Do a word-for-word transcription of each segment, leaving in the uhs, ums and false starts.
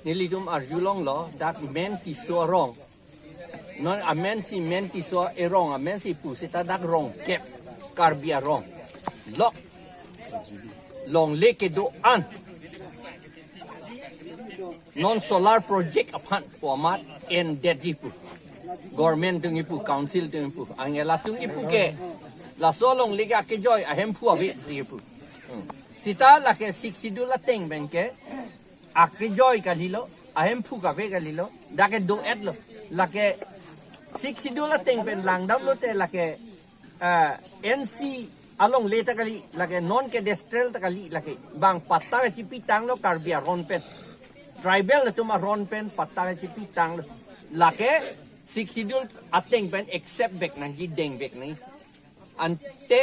Nelitum arjulonglo, dak men Tisso arong. Non amen si men Tisso arong, amen si pu seta dak rong kep Karbi arong. Lok longle kedo-an. Non solar project aphan pu amat endetji pu. Government atum kipu, council atum kipu. Angela atum kipu ke. Laso longle ke akejoi ahemphu ave kipu. Hmm. Seta lake Sixth Schedule ateng pen ke akejoi kalilo, ahemphu kave kalilo, dak kedo-etlo. Lake Sixth Schedule ateng pen langdamlote lake, ah, N C alongle ta kali, lake non cadastral ta kali, lake bang patta kachipitanglo Karbi aron pen. Tribal atum aron pen patta kachipitanglo. Lake Sixth Schedule ateng pen accept vek nangji, deng vek nangji. Ante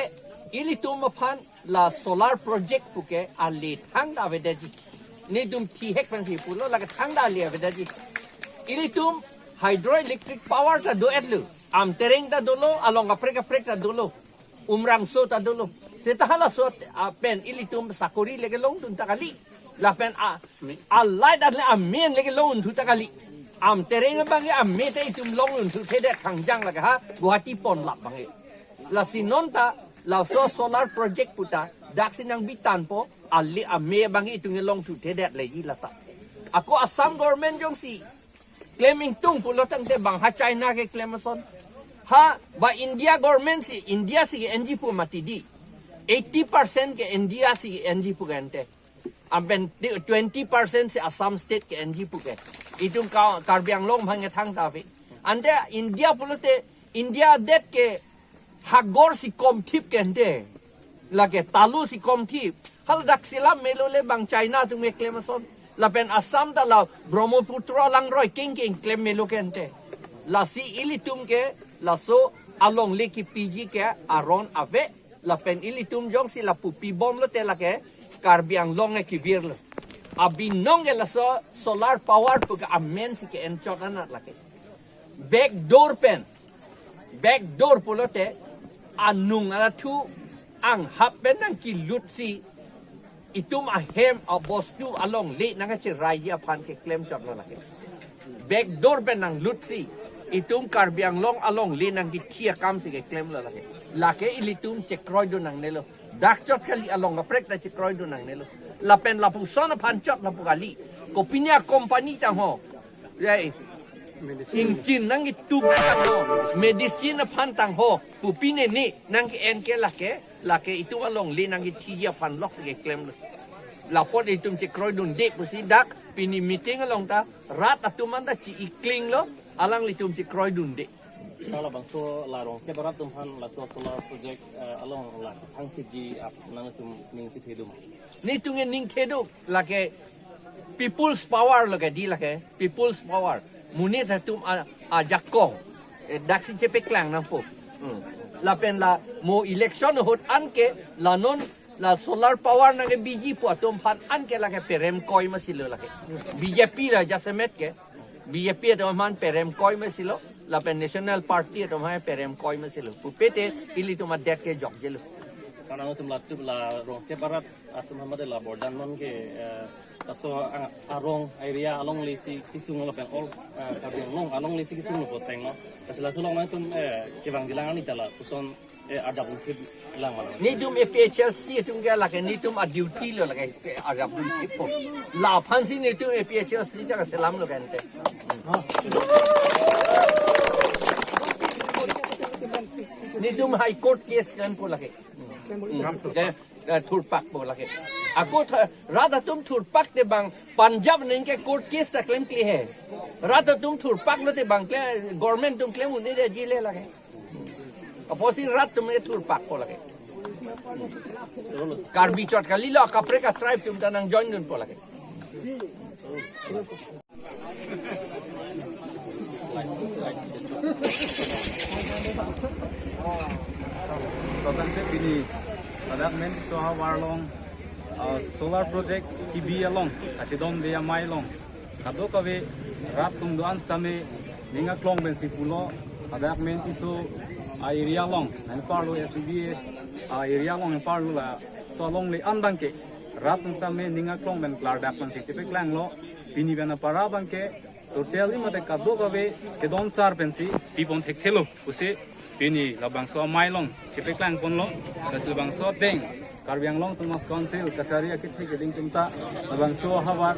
ilitum aphan la solar project puke ale thangta avedetji. Netum thihek pensi pulo, lake thangta ale avedetji. Ilitum hydroelectric power ta do-etlo. Amtereng ta dolo, along kaprek kaprek ta dolo. Umrangso ta dolo. Seta halaso, ah, pen ilitum sakori le kelongdun ta kali. Lapen a, a light ale amen le kelongdun ta kali. Amtereng abang ke ame te itum longdun thedet kangjang lake ha Guwahati ponlap abang ke. Lasi non ta laso solar project puta daksi nangbitanpo, ale ame abang ke itum longdun thedet leji lata. Ako Assam government jongsi klem ingtung pulo tangte bang ha China keklem ason. Ha ba India government si, India si ke-enji pu mati di. Eighty percent ke India si ke-enji pu ke ante. Ampen twenty percent si Assam state ke-enji pu ke. Itum ka-, Karbi Anglong bang ke thangta ave. Ante India pulote India adet ke hagor si komthip ke ante. Lake talu si komthip. Haladak si lam melo le bang China atum keklem ason. Lapen Assam ta la Brahmaputra langroi kengkeng klem melo ke ante. Lasi ilitum ke laso alongle kipiji ke aron ave. Lapen ilitum jongsi lapu pibomlote lake Karbi Anglong ke kevirlo. Abinong ke laso solar power puke amen si ke-enchot anat lake. Backdoor pen. Backdoor pulote anung alathu anghap pen nangkelut si itum ahem abostu alongle nangkacheraiji aphan keklemchotlo lake. Backdoor pen nanglut si itum Karbi Anglong alongle nangkethi akam si keklemlo lake. Lake ilitum chekroidun nangnelo. Dak chot kali, along kaprek ta chekroidun nangnelo. Lapen lapuson aphan chot lapu kali. Kopine a-company tangho. Yai. Ingchin nangketup tangho. Medicine aphan tangho. Kopine ni nangke-en ke lake. Lake itum alongle nangkethiji aphan lok si keklemlo. Lapot itum chekroidunde pusi dak pini meeting along ta rat atum anta chi-iklinglo, alanglitum chekroidunde. Sa labangso la Rongkep arat atum aphan laso solar project, eh, along la thangthiji ap nangtum ning chethedun. Netum ke ning thedun lake people's power lo ke di lake people's power. Monit atum a, ajakong. Eh, daksi chepeklang nangpo. Hmm. Lapen la mo election ahut anke la non la solar power nangkebiji pu atum aphan anke lake perem koi masilo lake. B J P la jasemet ke. B J P atum aphan perem koi masilo. Lapen National Party atum aphan perem koi masilo. Pupete ilitum adet kejokjelo. Sa nangtum la tup la Rongkep arat atum aphan mate la border non ke, eh, laso a-, arong area alongle si kesung lapen all, eh, Karbi Anglong alongle si kesung lo poteng no. Kasi laso along nangtum, eh, kevangjilang ani ta lapuson, eh, adap ungkit lang mana. Netum A P H L C atum ke lake netum a-duty lo lake adap ungkitpo. Laphan si netum A P H L C ta kaselam lo ke ante. Netum High Court case klempo lake. Hmm. Ke, ke thurpakpo lake. Ako tha-, rat atum thurpak te bang Punjab ningke court case ta klemkle he. Rat atum thurpaklote bang kle government atum klem un-edetjile lake. Apotsi rat atum ke thurpakpo lake. Karbi chot kalilo, kaprek a-tribe atum ta nangjoindunpo lake. Totang te pini ladak men Tisso ahavar along, ah, solar project kebi along, kachedonde amei along kadokave rat atum do-an sitame ning aklong pensi pulo, ladak men Tisso a-area along, anparlo S B A a-area along, anparlo laso alongle an abang ke rat atum sitame ning aklong pen klardak pensi chepeklanglo. Pini pen apara abangke total imate kadokave kedon sar pensi pipon thekthelo pusi pini labangso amei along chepeklang ponlo. Lasi labangso ateng Karbi Anglong Autonomous Council kachari akethe keding atum ta labangso ahavar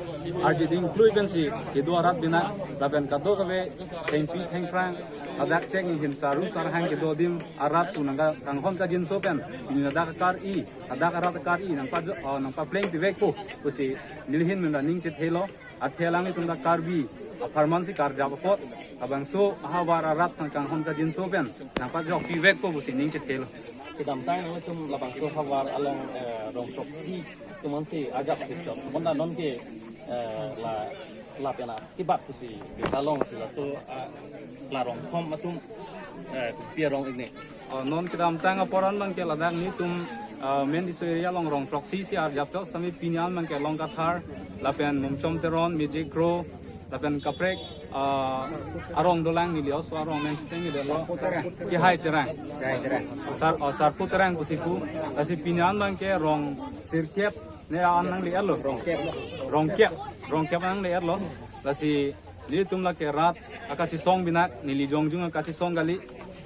arjiding klui pensi kedo arat binak lapen kadokave thengpi thengphrang ladak chek hin saru sarhang kedo adim arat pu nangkanghon kajinso pen pini ladak akar-i, ladak arat akar-i nangpa, oh, nangpapleng pivekpo pusi nelihin men ra ning chethelo. Athe alanglitum dak Karbi apharman si karjap apot labangso ahavar arat nangkanghon kajinso pen nangpajok pivekpo pusi ning chethelo. Kedamtang nanglitum labangso havar along, eh, rong throksi atum ansi arjap chot. Bonta non ke, eh, la, la pena kibat pusi beta longsi laso, ah, la rong thom atum, eh, pi arong ikni. Oh, non kedamtang apor an abangke ladak nelitum, ah, main Diso area along rong throksi si arjap chot, sitame pini an abangke Longkathar lapen Mumchom Teron, Mejek Kro, lapen kaprek, ah, arong dolang neli oso arong men siteng neli lo. Kehai Terang. Kehai Terang. Sar, oh, Sarpo Terang pusi pu. Lasi pini an abangke rong sirkep ne an nangle-etlo. Rongkep. Rongkep. Rongkep nangle-etlo. Lasi nelitum lake rat akachisong binak, neli jongjung akachisong kali.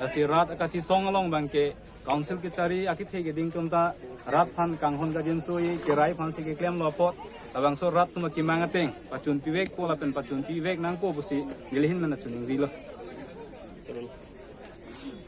Lasi rat akachisong along abangke Council kachari akethe keding atum ta rat aphan kanghon kajinso-i kerai aphansi keklemlo apot labangso rat atum akemang ateng pachun pivekpo lapen pachun pivek nangpo pusi nelihin men ra chiningrilo.